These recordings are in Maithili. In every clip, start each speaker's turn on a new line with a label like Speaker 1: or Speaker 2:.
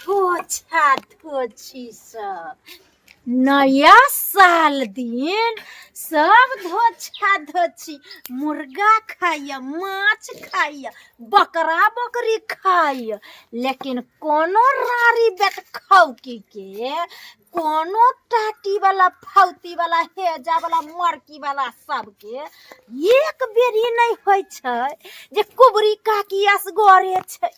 Speaker 1: धोछा धोछी सब नया साल दिन सब धोछा धोछी मुर्गा खाइया, माछ खाइया, बकरा बकरी खाइया, लेकिन कोनो रारी बेट खौकी के, कोनो टाटी वाला, फौती वाला, हेजा वाला, मरकी वाला सबके एक बेरी नहि होइ छै जे कुबरी काकी असगरे छै,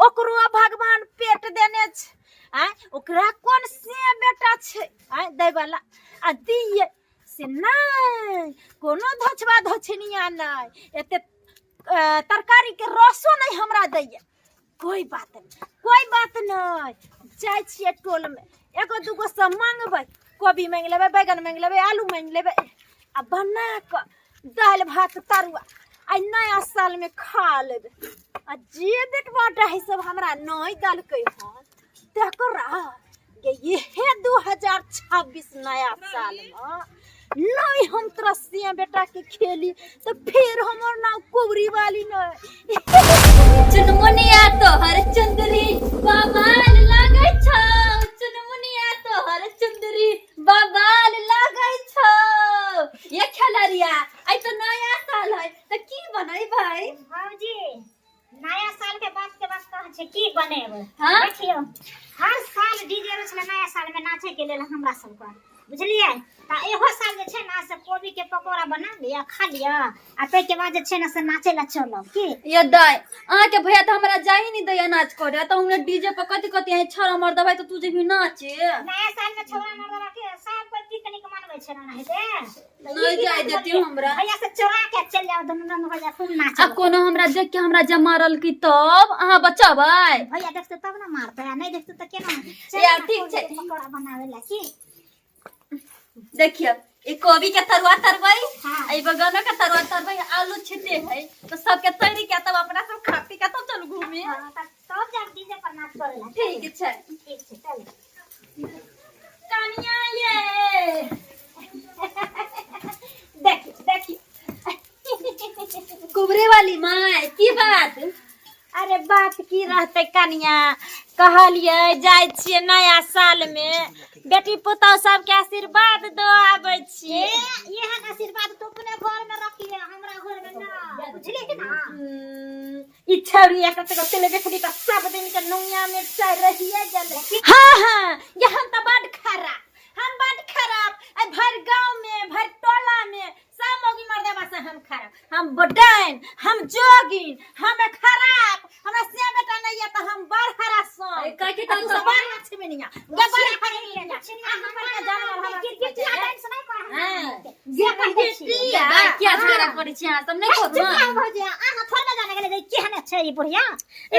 Speaker 1: ओकरो भगवान पेट देने छै। आँय, ओकरा कोन से बेटा छै आँय दै वाला आ दिए से नहि, कोनो धोछबा धोछनिया नहि, एते तरकारी के रसो नहि हमरा दैया। कोई बात नहीं, कोई बात नहीं, जाइ छियै टोल में एगो दूगो सब मांगबै, कोबी मांगि लेबै, बैगन मांगि लेबै, आलू मांगि लेबै आ बना कऽ दालि भात तरुआ आइ नया साल में खा लेबै। आ जे बेटवा डाही सब हमरा नहि देलकै हन तकरा गे इहे 2026 नया साल में नहीं हम तोरा सिया बेटा के खेली तो फिर हमर नाम कुबरी वाली नहीं।
Speaker 2: चुनमुनिया तोहर चुंदरी बबाल लागै छौ, चुनमुनिया तोहर चुंदरी बबाल लागै छौ। ये खेलरिया, आइ तो नया साल है त की बनेबै?
Speaker 3: भौजी, नया साल के बात के बात कहै छै की बनेबै?
Speaker 2: हाँ?
Speaker 3: देखियौ, हर साल डीजे रहै छलै नया साल में नाचे के लेल हमरा सबके, बुझलियै? तऽ इहो साल जे छै ने से कोबी के पकौड़ा बना लिअ, खा लिअ आ ताहिके बाद जे छै ने से नाचे लए चलब की?
Speaker 2: ये दाई, अहाँ के भैया तऽ हमरा जाही नहीं दैया नाच करे, तऽ हमरा डीजे पर कथी कथी है छड़ मर दबाई तऽ तू जेबही नाचे?
Speaker 3: नया साल में छौड़ा मर्दवा के सब कोई पिकनिक मनबै छै ने हेते।
Speaker 2: नहीं जाय देतियो हमरा।
Speaker 3: भैया से चोरा के चल जाओ, दुनू रंग हो जाए, खूब नाच।
Speaker 2: आ कोनो हमरा देख के हमरा जे मारल की तब अहाँ बचबै?
Speaker 3: भैया देखते तब ना मारते, आ नहीं देखते तऽ केना? चल
Speaker 2: यार,
Speaker 3: ना,
Speaker 2: ठीक
Speaker 3: कोबी
Speaker 2: छै।
Speaker 3: के पकौड़ा बनावे ला की?
Speaker 2: देखियो, ई कोबी के तरुआ तरबै,
Speaker 3: हाँ।
Speaker 2: आ ई बगनो के तरुआ तरबै, आलू छिटे है तो सबके तरी के तब अपना सब खा पी के तब चल घूमे।
Speaker 3: हाँ, तब जाब डीजे पर नाच करे ला।
Speaker 2: ठीक छै।
Speaker 3: ठीक छै, चल।
Speaker 1: कनिया ये देखी देखी।
Speaker 2: कुबरे वाली माय, की बात?
Speaker 1: अरे बात की रहते कनिया, कहलियै जाइ छियै नया साल में बेटी पुतहु सबके आशीर्वाद दो आबै छियै।
Speaker 3: एहन आशीर्वाद तो अपने घर में रखिए, हमरा घर में ना, बुझलिए कि ना?
Speaker 1: ई छौड़ी एकर तक तेल देखली तऽ सब दिन के नुनिया मिरचाई रहिए गेलै। हाँ हाँ, ये हम तऽ बड खराब, हम बड खराब, आई भर गांव में भर टोला में सब मौगी मर्दवा से हम खराब, हम बडाइन, हम जोगिन, हम खराब, हमरा से बेटा नहीं है तो हम बड़ हरासन।
Speaker 2: अरे काहे
Speaker 1: आ
Speaker 2: तू
Speaker 1: तू
Speaker 2: सब
Speaker 1: सब बड़ लक्ष्मीनिया गे, बड़ हरामिनिया। आ हमर के जानवर हमरा
Speaker 3: गिरगिटिया डांस नहीं कर।
Speaker 1: हाँ।
Speaker 3: जे कहै छी।
Speaker 1: गिरगिटिया।
Speaker 2: दाइ, किया झगड़ा करै छी अहाँ सब? नहि
Speaker 3: चुप
Speaker 2: करू।
Speaker 3: रह भौजी, अहाँ थोड़े जाने गेलै जे केहन छै ई बुढ़िया।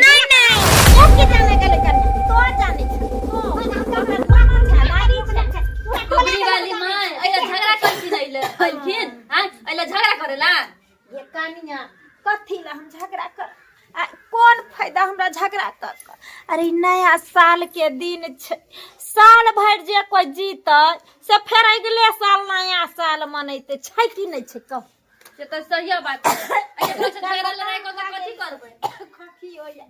Speaker 1: नहीं नहीं, ओ के जाने गेलै कनिया, तो जाने छै तो
Speaker 2: कुबरी वाली माय, अइला झगड़ा करथिन, अइले अइलखिन आँय, अइला झगड़ा करेला?
Speaker 1: ये कनिया, कथी ला हम झगड़ा कर, आ कोन फायदा हमरा झगड़ा कर कर? अरे ई नया साल के दिन छै, साल भरि जे कोई जीतै से फेर अगले साल नया साल मनैते छै कि नहि छै, कहू?
Speaker 2: से तऽ सही बात छै। अइला एकरा से झगड़ा लड़ाई कऽ के कथी करबै?
Speaker 1: खोखी होइया।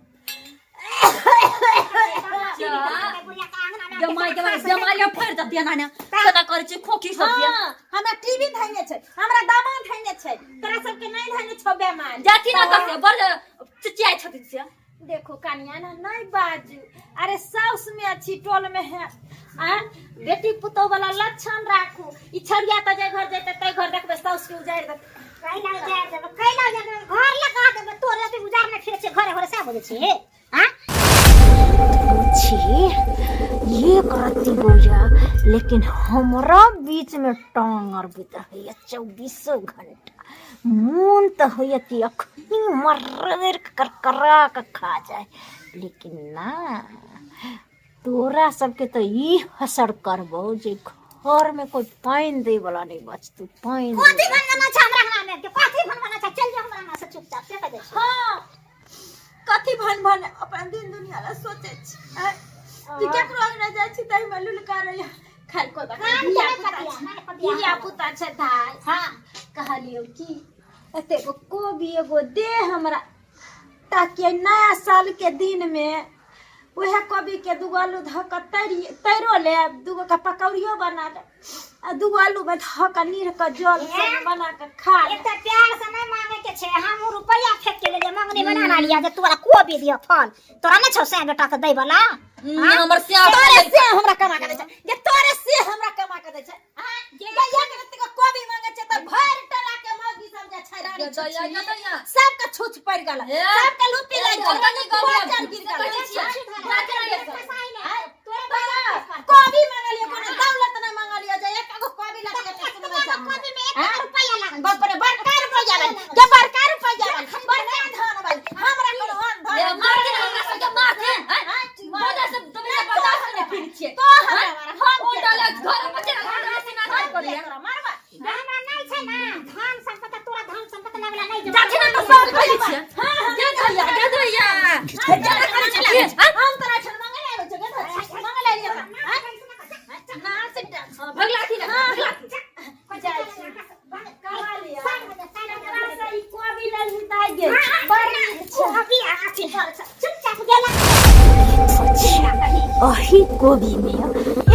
Speaker 2: जमाई जमाई जमाई के फाड़ि देतियै एना ने केना करै छै खोखी सब के।
Speaker 1: हाँ, हमरा टीवी धैने छै, हमरा दामाद धैने छै, तोरा सबके नहि धैने छौ बेमार।
Speaker 2: जाथिन ना तऽ से बड़ चिचियाइ छथिन से।
Speaker 1: देखो कनिया, ना नहीं बाजू, अरे साउस में अच्छी टोल में है आ बेटी पुतोह वाला लक्षण राखू। ई छड़िया तऽ जे घर जेतै तै घर देखबै साउस के उजाड़ि देतै।
Speaker 3: कैला उजाड़ देबै, कैला उजाड़ देबै, घर लगा देबै तोरे, अभी उजाड़ने फिरे छै घरे घरे, सएह बोलै छै। हाँ।
Speaker 1: छी एक रत्ती गोजा, लेकिन हमरा बीच में टांग अरबैत रहैया चौबीसों घंटा। मोन तऽ होइया कि अखनी मर्र करकरा कऽ खा जाए, लेकिन ना, तोरा सबके तऽ ई हसर करबौ जे घर में कोई पानि दै वाला नहीं बचतौ, पानि दै
Speaker 3: कथी भनभना छै हमरा अंगना में? कथी भनभना छै? चल जाओ हमरा अंगना से चुपचाप, से कह दै छी।
Speaker 1: हाँ, कथी भन भन अपन दिन दुनिया ला सोचै छी आँय? कि केकरो अंगना जाइ छी ताहि में लुलका रही। खैर कोई बात नहीं,
Speaker 3: कान
Speaker 1: धिया
Speaker 3: के
Speaker 1: पुता
Speaker 3: पतिया,
Speaker 1: छै,
Speaker 3: नहि पतिया।
Speaker 1: धिया पुता छै दाइ।
Speaker 3: हाँ।
Speaker 1: कहलियौ कि एते गो कोबी एगो दे हमरा, ताकि एहि नया साल के दिन में उएह कोबी के दूगो आलू धऽ कऽ तैर तैरो लेब, दूगो के पकौड़ियो बना लेब आ दूगो आलू में धऽ कऽ नीर कऽ जल सब बना कऽ खा लेब।
Speaker 3: एते प्यार से नहीं मांगे के छे, हम रुपया फेंक के ले जे मंगनी बना ला लिया जे तोरा कोबी दियो फल, तोरा नहीं छौ से बेटा के दै वाला।
Speaker 2: हमर श्याम
Speaker 1: तोरे से हमरा कमा के दै छै जे, तोरे से हमरा कमा के दै छै। हाँ, जे एक रत्ती के कोबी मांगे छै त भरि टला के मौगी सब जे छै रानी
Speaker 2: गदैया,
Speaker 1: छुछी,
Speaker 2: गदैया।
Speaker 1: सबके छुछ पड़ि गेल,
Speaker 2: हे।
Speaker 1: सबके लुपी लागि गेल,
Speaker 2: कनी गप
Speaker 1: भोजन गिर गेल।
Speaker 2: कहै छियै।
Speaker 3: तोरे बाप
Speaker 1: कोबी मांगलियो, कोनो दौलत नहि मांगलियो जे एक गो कोबी लगा के सुनबै छै।
Speaker 3: कोबी में एक रुपया लागल।
Speaker 1: बाप रे, बड़का रुपैया भेल के, बड़का रुपैया भेल, बड़का धन भेल हमरा, कोनो अन धन।
Speaker 2: ए, मारथिन हमरा सबके, मारथिन। हैं? बजा से तुम्हें बर्दाश्त नहीं फिर छियै।
Speaker 1: तो हमरा मारा, हम
Speaker 2: ओ डाला घर में चला घर में सीना
Speaker 1: हम
Speaker 2: करिया।
Speaker 1: तोरा मारबा।
Speaker 3: हमरा नहीं छै ना धन संपत्ति, तोरा धन संपत्ति लगला नहीं जे।
Speaker 2: जाछे ना तो सब खाइ छियै। गे दैया, गे दैया।
Speaker 1: हम तोरा छन मंगल आयल छौ, मंगल आयल हमरा ना से डांस।
Speaker 2: भगला थी ना, भगला थी।
Speaker 1: जाइ छी कमा लिया एकरा से, ई कोबी लेलही तऽ आइ गेल बड़ नीक छै।
Speaker 3: कोबी आ अथी पर चुपचाप गेला।
Speaker 1: अही कोबी में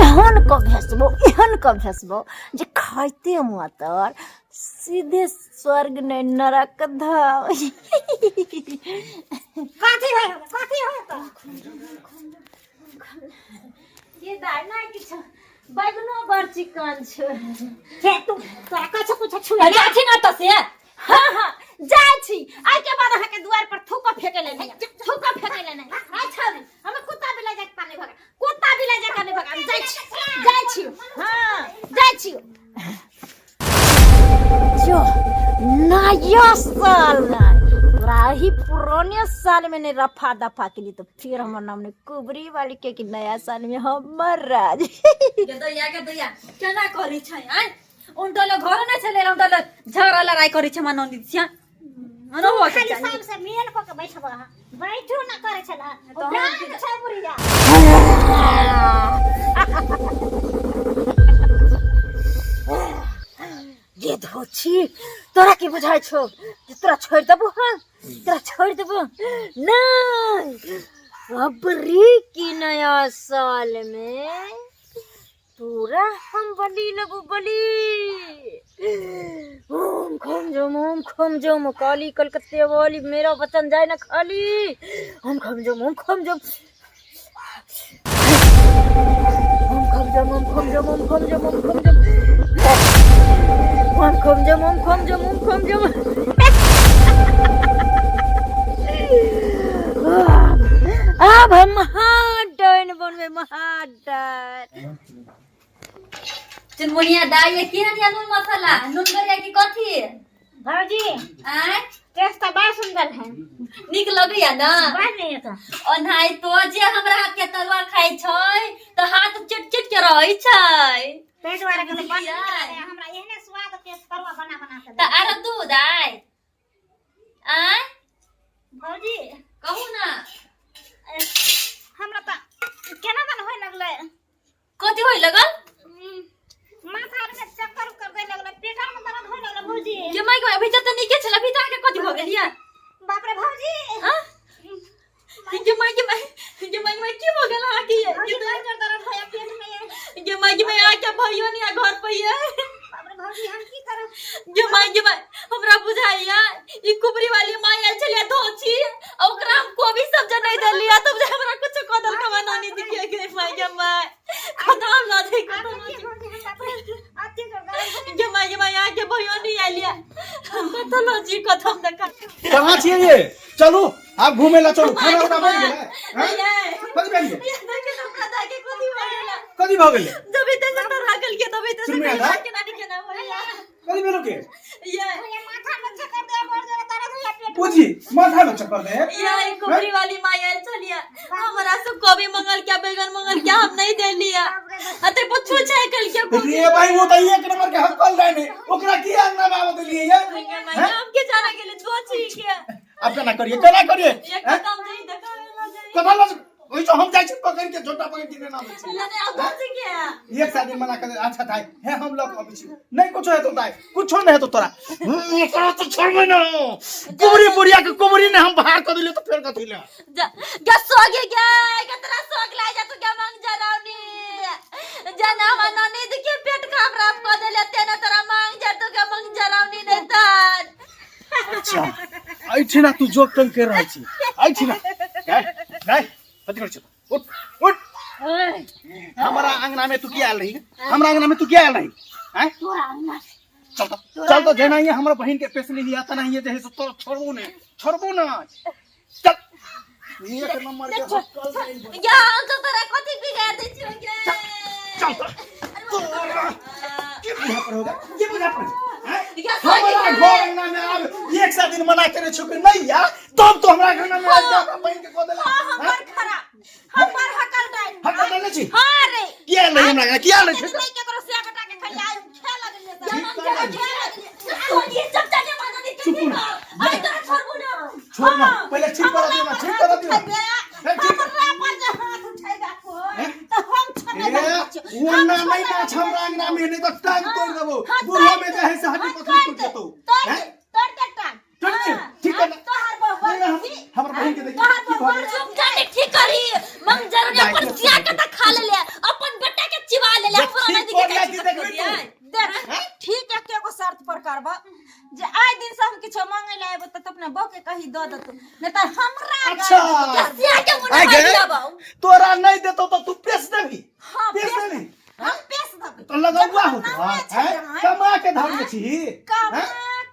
Speaker 1: एहन क भेसबो, एहन क भेसबो जे खाइते मातर सीधे स्वर्ग नहीं नरक धाम।
Speaker 3: कथी होय, कथी होय तो?
Speaker 1: ये दाइ, नहीं किछु, बैगनो बड़ चिकन छै।
Speaker 3: हे तू, तोरा कछु कुछ छुए
Speaker 2: जाछे ना तो से।
Speaker 1: हाँ हाँ, जाइ छी। आइ के बाद अहाँके दुआर पर थूको फेंके ले नहीं, थूको फेंके ले नहीं। अच्छा रे, हमें कुत्ता बिलाई जाके पानी भगा, कुत्ता बिलाई जाके नहीं भगा। जाइ छी, जाइ छी, हाँ जाइ छी। जो नया साल नहीं, तोरा ही पुराने साल में नहीं रफा दफा के लिए तो फिर हमर नाम ने कुबरी वाली के कि नया साल में हमर राज।
Speaker 2: गे दैया, गे दैया, केना करै छै आँय? उनटल घर नहि छलै, उनटल झगड़ा लड़ाई करै छै हमर ननदी छियै मनो हो के
Speaker 3: खाली
Speaker 2: चाही।
Speaker 3: सब से मेल क के बैठब, बैठो ना करे छला
Speaker 2: तऽ हम
Speaker 3: डांग छै बुढ़िया।
Speaker 1: ये धोछी, तोरा की बुझाइ छौ जे तोरा छोड़ि देबो? हाँ, तोरा छोड़ि देबो नहीं। अबरी की नया साल में पूरा हम बलि लेबो, बलि। ओम खम जम, ओम खम जम, काली कलकत्ते वाली, मेरा वचन जाए ना खाली। ओम खम जम, ओम खम जम, ओम खम जम, ओम खम जम, ओम खम जम, ओम खम जम, ओम खम जम, ओम खम जम, ओम खम जम। अब हम महाडन बनबे, महाडन।
Speaker 2: चुनमुनिया दाइ, ये केहन या नून मसाला? नून गरिया की कथी?
Speaker 3: भौजी।
Speaker 2: आँय?
Speaker 3: टेस्ट तो बड़ा सुंदर है।
Speaker 2: नीक लगैया ना?
Speaker 3: बड़ नीक।
Speaker 2: ओनाहि तो जे हमरा हाथ के तरुआ खाइ छै तऽ हाथ चिट चिट के रहै छै।
Speaker 3: ताहि दुआरे कहलहुँ बड़ नीक लगैया हमरा, एहने स्वाद के तरुआ बना बना के।
Speaker 2: तऽ आरो दूध आइ आँय?
Speaker 3: भौजी।
Speaker 2: कहू ना।
Speaker 3: हमरा तऽ केना दन होय लगलै।
Speaker 2: कथी होय लगल?
Speaker 3: माथा आर में चक्कर उक्कर दै लगलै, पेट आर में दर्द होय लगलै भौजी।
Speaker 2: के माइक, अभी तऽ नीके छल, अभी तऽ अहाँके कथी भऽ गेल या?
Speaker 3: बाप रे भौजी।
Speaker 2: हाँ? गे माय, गे माय, गे माय, माय, की भऽ गेल अहाँके?
Speaker 3: भौजी, बड़ जोर दर्द होय पेट में।
Speaker 2: गे माय, गे माय, अहाँके भइयो नहि घर पर ये।
Speaker 3: बाप रे भौजी, हम की करब?
Speaker 2: गे माय, गे माय, हमरा बुझाइया ई कुबरी वाली माय आयल छलियै धोछी आ ओकरा हम कोबी सब जे नहि देलियै तब जे हमरा कुछो कऽ देलक हमरा नानी दिखिए। गे माय, गे माय, खतम लऽ जाइ, खतम लऽ
Speaker 3: की भौजी, हम बाप रे अति जोर दर्द होय।
Speaker 2: जाइ। गे माय, गे माय, अहाँके भइयो नहि आयल ये, कतऽ लऽ जी, कतऽ देखा।
Speaker 4: कहाँ छियै ये? चलू आब घूमे ला चलू, खाना उना बनि गेलै हैं? कथी बनि गेलै? कथी भऽ गेलै? सुनमे आता? कथी भेलो के?
Speaker 3: ये माथा में चक्कर दे, बड़ जोर दर्द होय पेट में।
Speaker 4: बुझी माथा में चक्कर दे।
Speaker 2: ये कुबरी वाली माई आयल छलियै, हमरा सब कोबी मंगल क्या, बैगन मंगल क्या, हम नहीं देलियै अते पुछू छै कल के कोबी।
Speaker 4: रे भाई, वो तो एक नंबर के हक्कल रहे ने, ओकरा की अंगना में आवत देलिए ये?
Speaker 2: माई, हम के जाना गेले धोची के।
Speaker 4: अब केना करिए, केना करिए?
Speaker 2: ये
Speaker 4: हैं?
Speaker 2: खत्म नहीं देखावे ला जाई।
Speaker 4: कथा लज ओइ हम जाइ छी पकड़ के झोटा पकड़ के लेना आबै छी।
Speaker 2: लेने आओ कोची के
Speaker 4: एक साथ दिन मना कर दे। अच्छा दाई हे हम लोग अबै छी नहीं कुछो हेतौ दाई कुछो नहीं हेतौ तोरा तोरा तो छोड़बै ना कुबरी बुढ़िया के कुबरी ने हम बाहर कर दिलियो तो फेर कथी ले
Speaker 2: जा गे सोगे गे गे तोरा सोग लाग जा तू गे मांग जरावनी जना हमरा ननद के पेट खराब कर देले तेना तोरा मांग जा तू गे मांग जरावनी नहीं तर
Speaker 4: अच्छा एहिठिना तू जोक टंग कर रहल छी एहिठिना गाय गाय कथी करै छी उठ उठ हमरा अंगना में तू किया आयल रही हमरा अंगना में तू किया आयल रही आँय
Speaker 3: तोरा अंगना
Speaker 4: चल तो चल तो जेना ही हमरा बहिन के पेशली हिया तना ही जे है से तो छोड़बो ने छोड़बो ना चल एक नंबर के हक्कल नहीं।
Speaker 2: या हम तो तोरा कथी बिगाड़ दै छियो गे
Speaker 4: चल तो तोरा के बुझा पर होगा के बुझा पर हैं?
Speaker 2: या सोगे
Speaker 4: हमरा
Speaker 2: गे
Speaker 4: घर अंगना में आब एक सा दिन मना करे छु कि नहीं यार तब तो हमरा घर अंगना में आब हमरा बहिन के कह देला
Speaker 1: हाँ हमर खराब हमर हकल डाइन
Speaker 4: हक्कल डाइन छी
Speaker 1: हाँ रे
Speaker 4: किया नहीं हमरा अंगना किया नहीं
Speaker 1: नहीं केकरो से बेटा के खाली आइ हम खे लगलिए सब
Speaker 4: ठीक कर
Speaker 1: खे लगलिए
Speaker 2: सोगे चुप चाप माना दी
Speaker 4: चुप
Speaker 2: के
Speaker 4: ना।
Speaker 2: आई तोरा छोड़बो ना
Speaker 4: छोड़ ना पहले ठीक करा दियो ना ठीक करा दियो ना ठीक कर
Speaker 1: हमरा पर जे हाथ उठेगा कोई
Speaker 4: हैं?
Speaker 1: तो हम छोड़े
Speaker 4: ए, ओना नहीं नाच हमरा अंगना में नहीं तो टांग तोड़ देबो बूढ़ो में जे है से हड्डी पसली टूट जेतौ
Speaker 1: तोड़
Speaker 4: हैं?
Speaker 1: तोड़ दे टांग
Speaker 4: तोड़ दे ठीक कर
Speaker 1: तोहर बहु
Speaker 4: नहीं, नहीं, हमर बहिन के देखी
Speaker 1: तोहर
Speaker 4: की भऽ
Speaker 1: बहु
Speaker 4: गेल?
Speaker 2: चुप चाप ठीक करी मंग जरूर अपन सिया के त खा ले ले अपन बेटा के चिबा ले ले
Speaker 4: जब
Speaker 2: पूरा
Speaker 4: ठीक
Speaker 2: नदी
Speaker 4: कर
Speaker 2: के
Speaker 4: ला
Speaker 2: खाइ
Speaker 4: कि
Speaker 2: छी
Speaker 4: देखबी तू
Speaker 1: देख ठीक है एगो शर्त पर करब जे आइ दिन से हम किछो मांगे ले आबो त अपना बहू के कही दऽ देतौ नहीं त हमरा
Speaker 4: अच्छा
Speaker 2: सिया के मुंह
Speaker 4: आइ
Speaker 2: में
Speaker 4: गे,
Speaker 2: दियाबो
Speaker 4: तोरा नहीं देतौ तो तू पेश देबी
Speaker 1: हाँ,
Speaker 4: पेश
Speaker 1: पेश
Speaker 4: देबी
Speaker 1: हम पेश देबै
Speaker 4: तो लगौआ होत
Speaker 1: नामे छै
Speaker 4: हैं
Speaker 1: हैं?
Speaker 4: कमा के धर छी
Speaker 1: कमा
Speaker 4: हैं?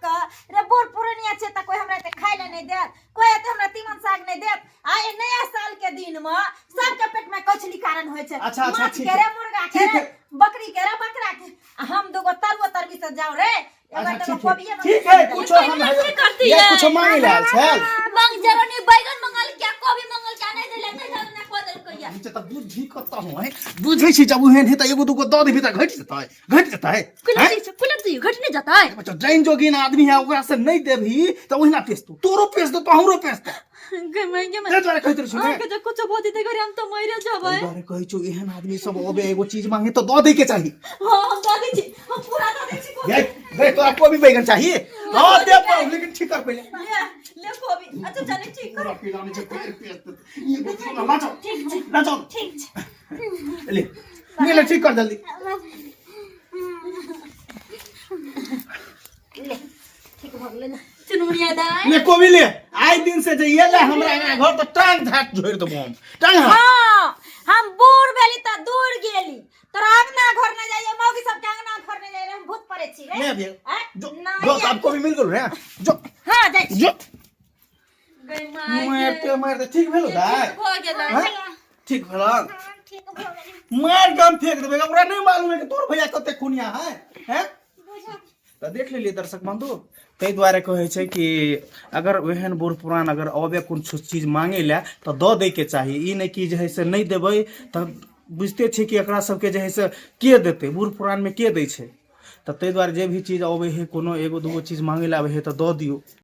Speaker 1: क रे बूढ़ पुरनिया छै त कोई हमरा एते खाय ले नहीं देत कोई एते हमरा तीमन साग नहीं देत आ ए नया साल के दिन में सबके पेट में कछली कारण होय छै
Speaker 4: अच्छा, अच्छा,
Speaker 1: माछ
Speaker 4: ठीक
Speaker 1: के
Speaker 4: है।
Speaker 1: रे मुर्गा के
Speaker 4: ठीक
Speaker 1: रे
Speaker 4: है।
Speaker 1: बकरी के रे बकरा के आ हम दूगो तरुआ तरबी से जाओ रे एगो
Speaker 4: अच्छा
Speaker 1: एगो
Speaker 4: ठीक है
Speaker 1: कोबिये में
Speaker 4: ठीक है कुछो हम
Speaker 2: की करती
Speaker 4: या
Speaker 2: है?
Speaker 4: कुछो मांगे ले आयल छल
Speaker 2: मंग जरूर बैगन मंगल क्या कोबी मंगल क्या नहीं देले नहीं जरूर ना को देल कोइया
Speaker 4: नीचे त बुद्धि कत हो है बुझै छी जब ओहन है त एगो दूगो दऽ देबी त घटि जेतै घटि जेतै
Speaker 2: कुला दी कुला दी घट नहीं जाता है
Speaker 4: बच्चा जैन जोगिन आदमी है ओकरा से नहीं देबही त ओहिना पेस तू तोरो पेस दे तो हमरो पेस दे
Speaker 2: गे मैं गे मैं
Speaker 4: ताहि दुआरे कहैत रहै छी ने
Speaker 2: के जे कुछ बोल देते करे हम तो मरे जबै
Speaker 4: ताहि दुआरे कहै छौ एहन आदमी सब अबे एगो चीज मांगे त दऽ दै के चाही
Speaker 2: हां हम दऽ दै छी हम पूरा दऽ दै छी
Speaker 4: गै गै तोरा कोबी बैगन चाही हां दे पाऊ लेकिन ठीक कर पहिले
Speaker 2: ले ले कोबी अच्छा चले ठीक
Speaker 4: पूरा पीला नहीं छै फेर पेस दे ई एगो सुन लाचो लाचो
Speaker 1: ठीक छै
Speaker 4: ले ले ले ठीक कर जल्दी
Speaker 1: ले ठीक भऽ गेलै ने
Speaker 2: चुनमुनिया दाय
Speaker 4: ले कोबी ले आइ दिन से जे ये ले हमरा अंगना घर तो टांग झाट झोड़ देबो हम टांग हाथ
Speaker 1: हाँ हम बूढ़ भेली तऽ दूर गेली तोरा अंगना घर नहि जाइए मौगी सबके अंगना घर नहि जाइए हम भूत पड़े छी रे
Speaker 4: ले अभी
Speaker 1: आँय?
Speaker 4: जो
Speaker 1: नहि
Speaker 4: जो तो आपको भी मिल गेल रे जो
Speaker 1: हाँ जाइ छी
Speaker 4: जो
Speaker 2: गई माय
Speaker 4: मारते मारते ठीक भेलो दाय
Speaker 2: भऽ गेलै
Speaker 4: हाँ? ठीक भेलो
Speaker 3: ठीक भऽ गेलै
Speaker 4: मार के हम फेंक देबै ओकरा नहीं मालूम है कि तोर भैया कते खुनिया है हैं
Speaker 3: बुझल
Speaker 4: तऽ देख लेलियै दर्शक बंधु ताहि दुआरे कहै छै कि अगर ओहन बूढ़ पुरान अगर अबे कोनो चीज मांगै लए तऽ दऽ दैके चाही ई नहि कि जे है से नहि देबै तऽ बुझिते छै कि एकरा सबके जे है से के देतै बूढ़ पुरानमे के दै छै तऽ ताहि दुआरे जे भी चीज अबै है कोनो एगो दूगो चीज मांगै लए आबै है तऽ दऽ दियौ।